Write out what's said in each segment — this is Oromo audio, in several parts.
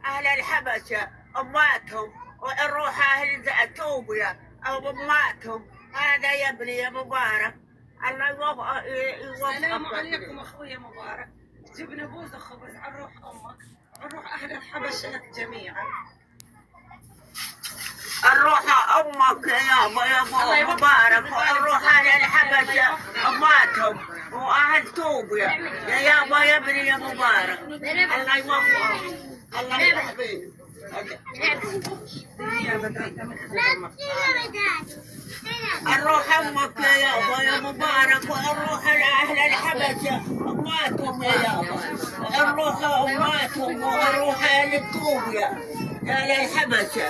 أهل الحبشة أماتهم، ونروح أهل أثيوبيا أو أماتهم. هذا يا ابني يا مبارك، الله يوفقك. السلام عليكم اخويا مبارك، جبنا بوزة خبز عن روح امك، عن روح اهل الحبشه جميعا. الروح امك يا مبارك، والروح اهل الحبشه اماتهم واهل توبيا يا يابا يا ابني يا مبارك، الله يوفقك، الله يحميك. الروح امك يا يابا يا مبارك، والروح اهل الحبشه اماتهم يا يابا، الروح اماتهم والروح اهل توبيا يا الحبشه.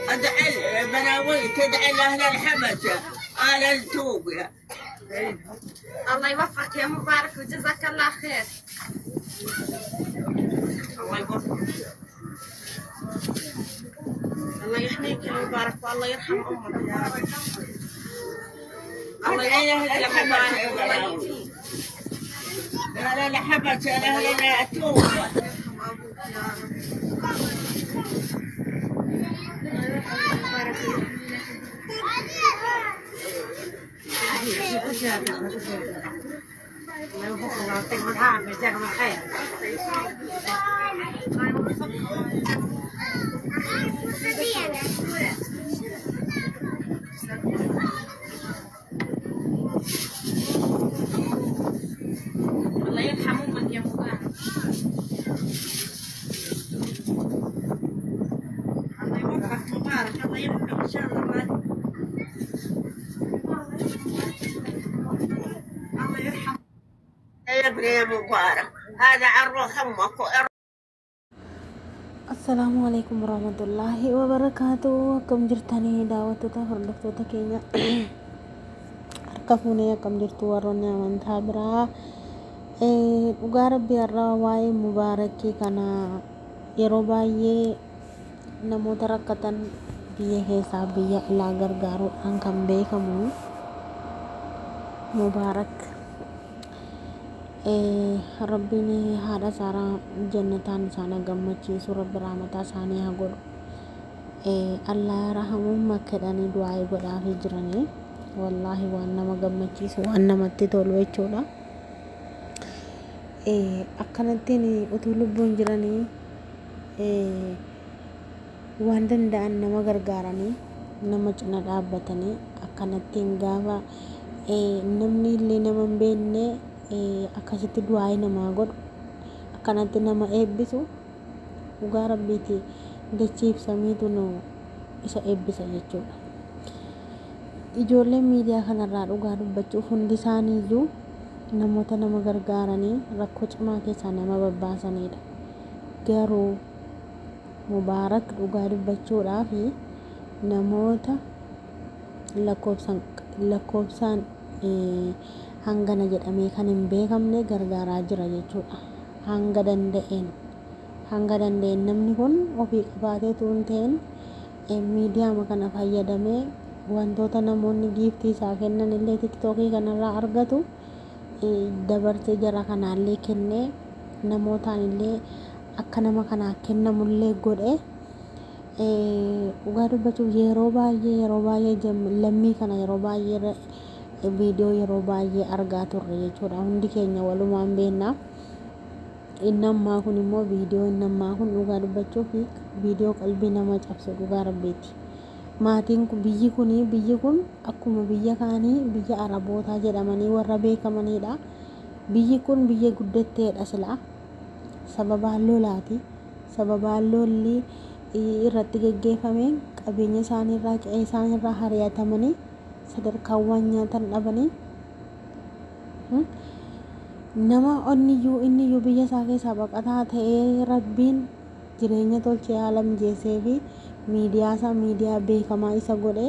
ادعي بلاوي، تدعي لاهل الحبشه اهل التوبيا. الله يوفقك يا مبارك وجزاك الله خير. الله يوفقك، الله يحميك يا مبارك، والله يرحم امك يا رب. الله يوفقك يا مبارك، الله يهديك. اهل الحبشه اهل التوبيا. الله يوفقكم ويعطيكم العافيه، جزاكم الخير. الله يوفقكم. الله يرحم امك يا مبارك. الله يوفقك مبارك، الله يوفقك ان شاء الله. الله يرحم يا ابني يا مبارك، هذا عن روح امك. Assalaamu alaikum warahmatullaahi wabarakaatu. Akkam jirtanii daawwattoota hordoftoota keenya, harka fuunee akkam jirtu warroonni amantaa biraa? Dhugaa rabbii har'a waa'ee Mubaarakii kana yeroo baay'ee namoota rakkatan biyya keessaa biyya alaa gargaaruudhaan kan beekamu Mubaarak, rabbiin haadha isaaraa jannataan isaan gammachiisu, rabbi rahmataa isaanii haa godhu. Allah rahamuun jedhanii du'aa godhaafii jiranii, wallaahi waan nama gammachiisu, waan namatti tolu jechuudha. Akkanattiin utuu lubbuun jiranii waan danda'an nama gargaaranii, nama cina dhaabbatanii, akkanattiin gaafa namni illee nama hin beekne akkasitti du'aa namaa godhu, akkanatti nama eebbisu, dhugaa rabbiiti dachee ibsamiitu nu isa eebbisa jechuudha. Ijoolleen miidiyaa kanarraa dhugaa dubbachuuf hundi isaaniiyyuu namoota nama gargaaranii rakkoo cimaa keessaa nama babbaasanidha. Garuu Mubaarak dhugaa dubbachuudhaaf namoota lakkoofsaan hangana jedhamee kan hin beekamne gargaaraa jira jechuudha. Hanga danda'een namni kun ofii qabaatee tuun ta'een miidiyaama kana fayyadamee wantoota namoonni giiftii isaa kennan illee tiktookii kanarraa argatu dabarsee jara kanaallee kennee, namootaan illee akka nama kanaa kennamullee godhe. Dhugaa dubbachuuf yeroo baay'ee lammii kana yeroo baay'ee viidiyoo yeroo baay'ee argaa turre jechuudha. Hundi keenya walumaan beekna. Inni ammaa kun immoo viidiyoo inni ammaa kun dhugaa dubbachuuf viidiyoo qalbii nama cabsu, dhugaa rabbiiti. Maatiin biyyi kun akkuma biyya kaanii biyya Arabootaa jedhamanii warra beekamanidha. Biyyi kun biyya guddatteedha silaa. Sababaan lolaati. Sababaan lolli irratti geggeeffameen qabeenya isaaniirraa qe'ee isaaniirraa hari'atamanii sadarkaawwan nyaatan dhabanii, nama inniyyuu biyya isaa keessaa baqataa ta'ee rabbiin jireenya tolchee haala mijeessee fi miidiyaa isaa miidiyaa beekamaa isa godhe,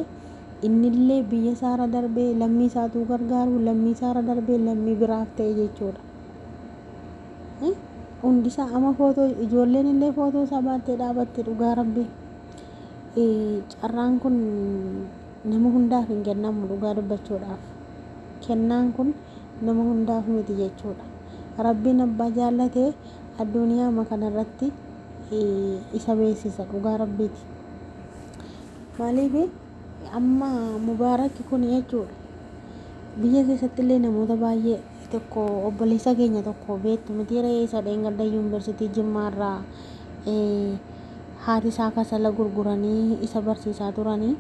innillee biyya isaarra darbee lammii isaatuu gargaaru, lammii isaarra darbee lammii biraaf ta'e jechuudha. Hundisaa amma footoo ijoolleen illee footoo isaa baattee dhaabatte. Dhugaa rabbi carraan kun nama hundaaf hin kennamu, dhugaa dubbachuudhaaf kennaan kun nama hundaaf miti jechuudha. Rabbiin abbaa jaallate addunyaama kanarratti isa beeksisa, dhugaa Rabbiiti. Maaliif amma Mubaarak kun jechuudha, biyya keessatti illee namoota baay'ee tokko, obboleessa keenya tokko beektu miti ree, isa dheengadda yuunivarsiitii Jimmaarraa haati isaa kasala gurguranii isa barsiisaa turanii,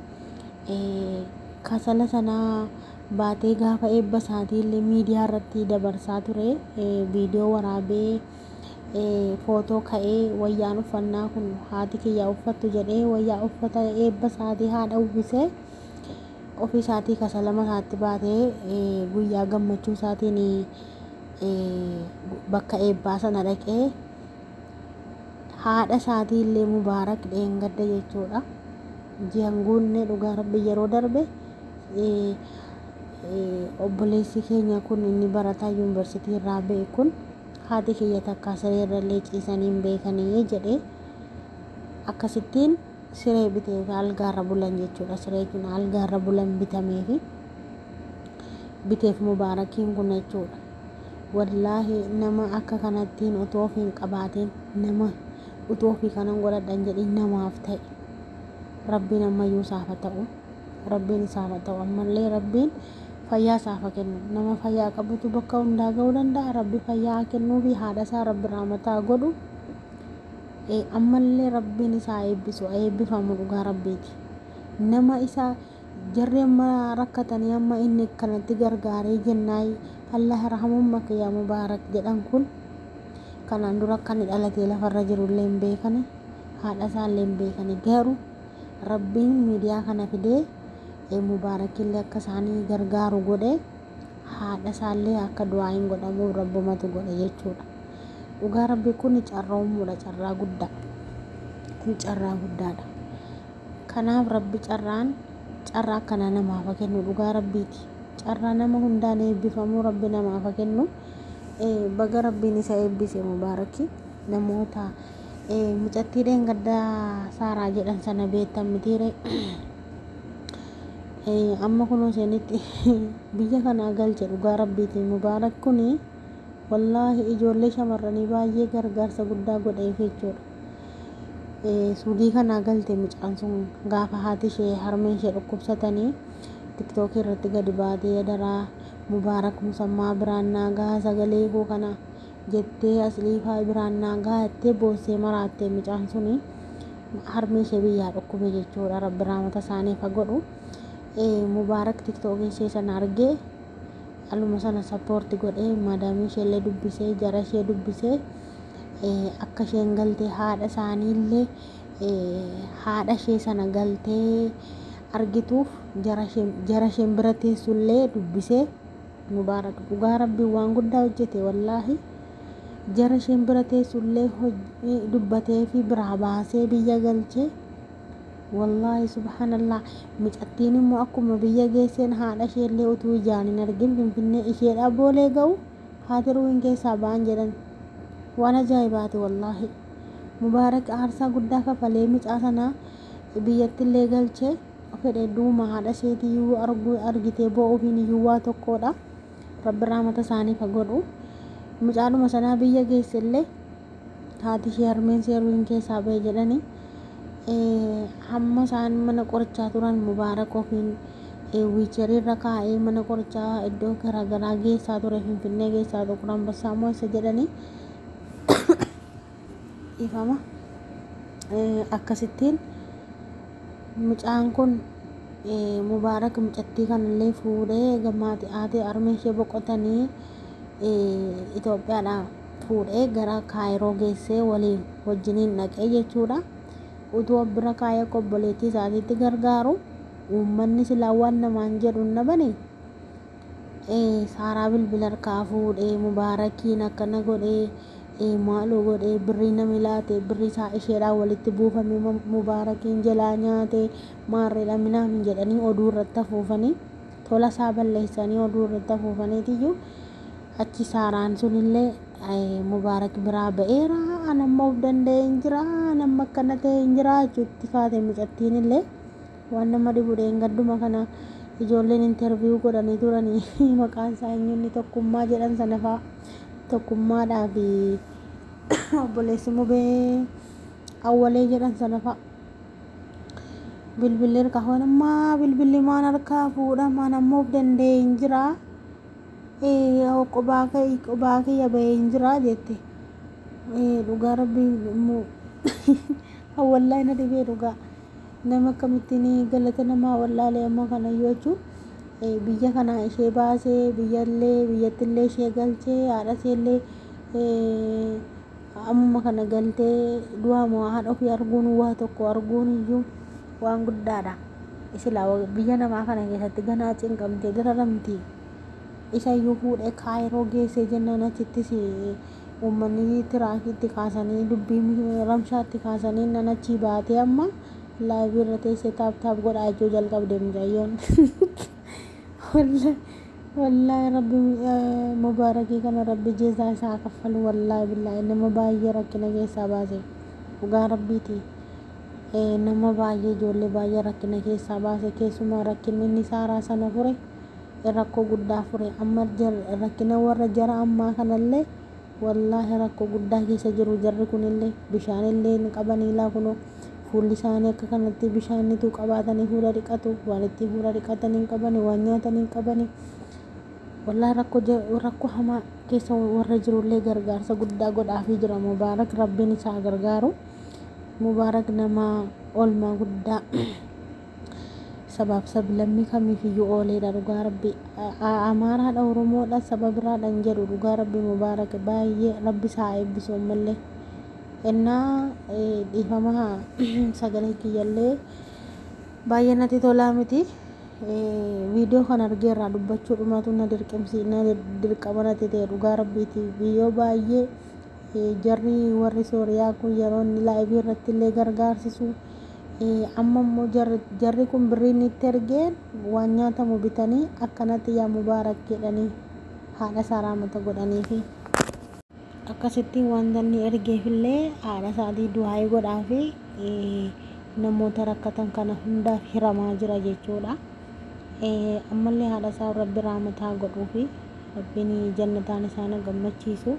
kasala sanaa baatee gaafa eebba isaatii illee miidiyaa irratti dabarsaa ture, viidiyoo waraabee, footoo ka'ee, wayyaan uffannaa kun haati kiyyaa uffattu jedhee wayyaa uffata eebba isaatii haadha uwwisee, ofii isaatii kasala mataatti baatee guyyaa gammachuu isaatiin bakka eebbaa sana dhaqee haadha isaatii illee Mubaarak dheengadda jechuudha. Ji'an guunne, dhugaa Rabbi, yeroo darbe obboleessi keenya kun inni barataa yuunivarsiitii irraa ba'e kun haati kiyya takkaa siree irra illee ciisanii hin beekanii jedhee akkasittiin siree bitee fi algaarra bulan jechuudha. Siree kun algaarra bulan bitameefi biteef Mubaarakiin kun jechuudha. Wallaahi nama akka kanattiin otoo ofii hin qabaatin, nama utuu ofii kanan godhadhan jedhin namaaf ta'e, Rabbiin ammayyuu isaaf haa ta'u. Rabbiin isaaf haa ta'u. Ammallee Rabbiin fayyaa isaaf haa kennu. Nama fayyaa qabutu bakka hundaa ga'uu danda'a. Rabbi fayyaa haa kennuufi, haadha isaa Rabbi rahmataa godhu. Ammallee Rabbiin isaa eebbisu, eebbifamu, dhugaa Rabbiiti. Nama isa jarri amma rakkatanii amma inni kanatti gargaaree jennaay "Allah yarhamummaka yaa Mubaarak" jedhan kun kanaan dura akka inni dhalatee lafarra jirullee hin beekani, haadha isaallee hin beekani. Garuu Rabbiin miidiyaa kana fidee Mubaarakillee akka isaanii gargaaru godhe, haadha isaallee akka du'aa hin godhamuuf Rabbumatu godhe jechuudha. Dhugaa Rabbi kun carroomuudha, carraa guddaa kun carraa guddaadha. Kanaaf Rabbi carraan carraa akkanaa namaaf haa kennu, dhugaa Rabbiiti. Carraa nama hundaan eebbifamuu Rabbi namaaf haa kennu. Baga Rabbiin isa eebbise Mubaarakii. Namoota mucattii dheengaddaa Saaraa jedhan sana beektan mitiire? Amma kunoo isheenitti biyya kanaa galche, dhugaa Rabbiiti. Mubaarak kuni wallaahi ijoollee shamarranii baay'ee gargaarsa guddaa godheef jechuudha. Suudii kanaa galte mucaan sun gaafa haati ishee, harmeen ishee dhukkubsatanii TikTokii irratti gadi baatee "Adaraa Mubaarak Musammaa biraan naa gahaa sagalee koo kana" jettee, "Asliifaa biraan naa gahaa" jettee boossee maraatte. Mucaan suni harmee ishee biyyaa dhukkube jechuudha. Rabbi raamata isaaniif haa godhu. Mubaarak TikTokii ishee sana argee aluma sana support godhee, maadaamii isheellee dubbisee, jara ishee dubbisee, akka isheen galtee haadha isaaniillee, haadha ishee sana galtee argituuf jara isheen bira teessullee dubbisee. Mubaarak dhugaa Rabbii waan guddaa hojjete. Wallaahi jara isheen bira teessullee dubbatee fi biraa baasee biyya galchee. Wallaahi subhaanallah, mucattiin immoo akkuma biyya geesseen haadha isheellee utuu ijaan hin argin Finfinnee isheedha boolee ga'u haati ruuhin keessaa ba'an jedhan. Waan ajaa'ibaati wallaahi. Mubaarak aarsaa guddaa kafalee mucaa sana biyyattillee galchee, fedhe duuma haadha isheetii iyyuu arguu argitee boo'uufiin iyyuu waa tokkodha. Rabbi raamata isaaniif haa godhu. Mucaadhuma sanaa biyya geessellee haati ishee, harmeen ishee ruuhin keessaa ba'e jedhanii, hamma isaan mana qorichaa turan Mubaarak ofiin wheelchairii irra kaa'ee mana qorichaa iddoo garaagaraa geessaa ture, Finfinnee geessaa Xuqur Ambassaa moo isa jedhanii, ifama. Akkasittiin mucaan kun Mubaarak mucattii kanallee fuudhee gammaati haati harmeen ishee boqotanii Itoophiyaadhaa fuudhee gara Kaayiroo geessee waliin wajjiniin dhaqee jechuudha. Utuu of bira kaayee akka obboleettii isaatiitti gargaaru, uummanni silaa waan namaan jedhu hin dhabani. Saaraa bilbila harkaa fuudhee Mubaarakiin akkana godhee, maaloo godhee, birrii nami laate birrii isaa isheedhaan walitti buufame Mubaarakiin jalaa nyaate maarreedha minaamin jedhanii oduu irratti afuufanii, tola isaa balleessanii oduu irratti afuufaniitiyyuu achi Saaraan sunillee "Mubaarak biraa ba'eera, anamma of danda'ee hin jira, anamma akkana ta'e hin jira" jechuutti kaate mucattiin illee. Waan nama dhibu, dheengadduma kana ijoolleen interview godhanii turanii, maqaan isaa eenyuun, Tokkummaa jedhan sana fa'a. Tokkummaadhaa fi obboleessi Mubee Awwalee jedhan sana fa'a. Bilbilli harkaa fuudhamaa, bilbilli maan harkaa fuudhamaan ammoo of danda'ee hin jiraa. Qophaa kiyya bahee hin jiraa jette. Dhugaa Rabbii immoo wallaahi na dhibee dhugaa. Nama akkamittiin galata namaa wallaalee amma kanayyuu jechuun biyya kana ishee baasee, biyyallee biyyattillee ishee galchee, haadha isheellee ammuma kana galtee du'aa moo haadha ofii arguun waa tokko arguun iyyuu waan guddaadha. Isilaa biyya namaa kana keessatti ganaa cinqamtee dararamti. Isa iyyuu fuudhee Kaayiroo geessee jennaan achittis uummanni tiraakiitti kaasanii, dubbii ramshaatti kaasanii, nan achii baatee amma live irra teessee tap tap godhaa jechuu jalqabde mucayyoon. Wallaahi Rabbi Mubaarakii kana Rabbi jeezaa isaa kaffalu. Wallaahi billaahi nama baay'ee rakkina keessaa baase, dhugaa Rabbiiti. Nama baay'ee, ijoollee baay'ee rakkina keessaa baase. Keessumaa rakkinni inni Saaraa sana fure rakkoo guddaa fure. Amma rakkina warra jara ammaa kanallee wallaahi rakkoo guddaa keessa jiru. Jarri kunillee bishaanillee hin qabanii laa. Kunoo fuulli isaanii akka kanatti bishaanitu qabaatanii fuula dhiqatu, waan ittiin fuula dhiqatan hin qabani, waan nyaatan hin qabani. Wallaahi rakkoo hamaa keessa warra jirullee gargaarsa guddaa godhaafii jira Mubaarak. Rabbiin isaa gargaaru. Mubaarak nama oolmaa guddaa sabaaf sablammii kamiifiyyuu ooleedha, dhugaa Rabbi. Amaaraadha, Oromoodha, saba biraadha hin jedhu. Dhugaa Rabbi Mubaarak baay'ee Rabbi isaa eebbisu. Ammallee innaa dhiifama, sagalee kiyyallee baay'ee natti tolaa miti. Viidiyoo kana argeerraa dubbachuu dhumatu na dirqimsi, na dirqama natti ta'e, dhugaa Rabbiiti. Viidiyoo baay'ee jarri warri Sooriyaa kun yeroo inni live irratti illee gargaarsisu, amma immoo jarri kun birriin itti ergeen waan nyaatamu bitanii akkanatti "Yaa Mubaarak" jedhanii haadha isaa raamata godhaniifi. Akkasitti wanta inni ergeefillee haadha isaatii du'aayii godhaa fi namoota rakkatan kana hundaaf hiramaa jira jechuudha. Ammallee haadha isaa Rabbi raamataa godhuu fi Rabbiin jannataan isaan gammachiisu.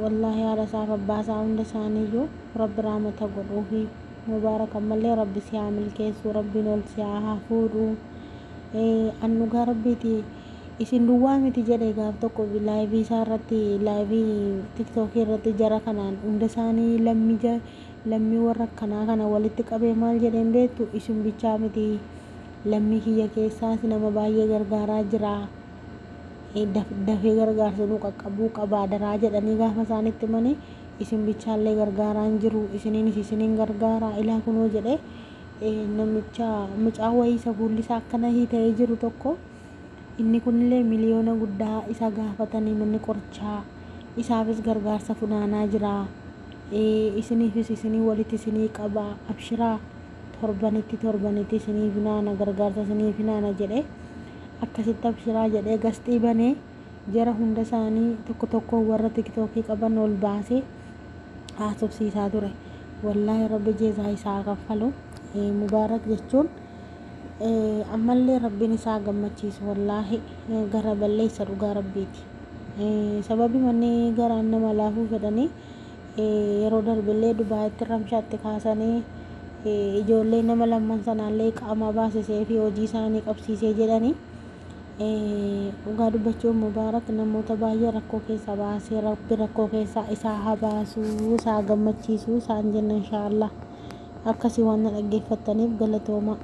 Wallaahi haadha isaaf abbaa isaa hunda isaaniiyyuu Rabbi raamata godhuu fi Mubaarak ammallee Rabbi si haa milkeessu, Rabbiin ol si haa fuudhu. An dhugaa Rabbiiti isin duwwaa miti jedhe gaaf tokko live isaa irratti, live TikTokii irratti jara kanaan hunda isaanii lammii warra akkanaa kana walitti qabee maal jedheen beektu? Isin bichaa miti, lammii kiyya keessaas nama baay'ee gargaaraa jira. Dafee gargaarsa nu qaqqabuu qaba daraa jedhanii gaafa isaanitti himanii, isin bichaallee gargaaraa hin jiru, isiniinis isiniin gargaaraa ilaa kunoo jedhe. Namicha mucaa wayii isa fuulli isaa akkana ta'ee jiru tokko, inni kunillee miliyoona guddaa isa gaafatanii manni qorichaa isaafis gargaarsa funaanaa jira. Isiniifis isinii walitti isinii qaba, abshiraa, torbanitti torbanitti isinii finaana, gargaarsa isinii finaana jedhe. Akkasitti abshiraa jedhee gasxii banee jara hunda isaanii tokko tokko warra TikTokii qaban ol baasee haasofsiisaa ture. Wallaahi Rabbi jeezaa isaa kaffalu. Mubaarak jechuun ammallee Rabbiin isaa gammachiisu. Wallaahi gara balleessa, dhugaa Rabbiiti. Sababi manni garaan nama laafuu fedhanii yeroo darbillee Dubaayitti ramshaatti kaasanii ijoollee nama lamman sanaallee qaama baasisee fi hojii isaanii qabsiisee jedhanii. Dhugaa dubbachuun Mubaarak namoota baay'ee rakkoo keessa baasee, Rabbi rakkoo keessaa isaa haa baasuu, isaa gammachiisuu isaan jenna inshaallah. Akkasii waan na dhaggeeffattaniif galatooma.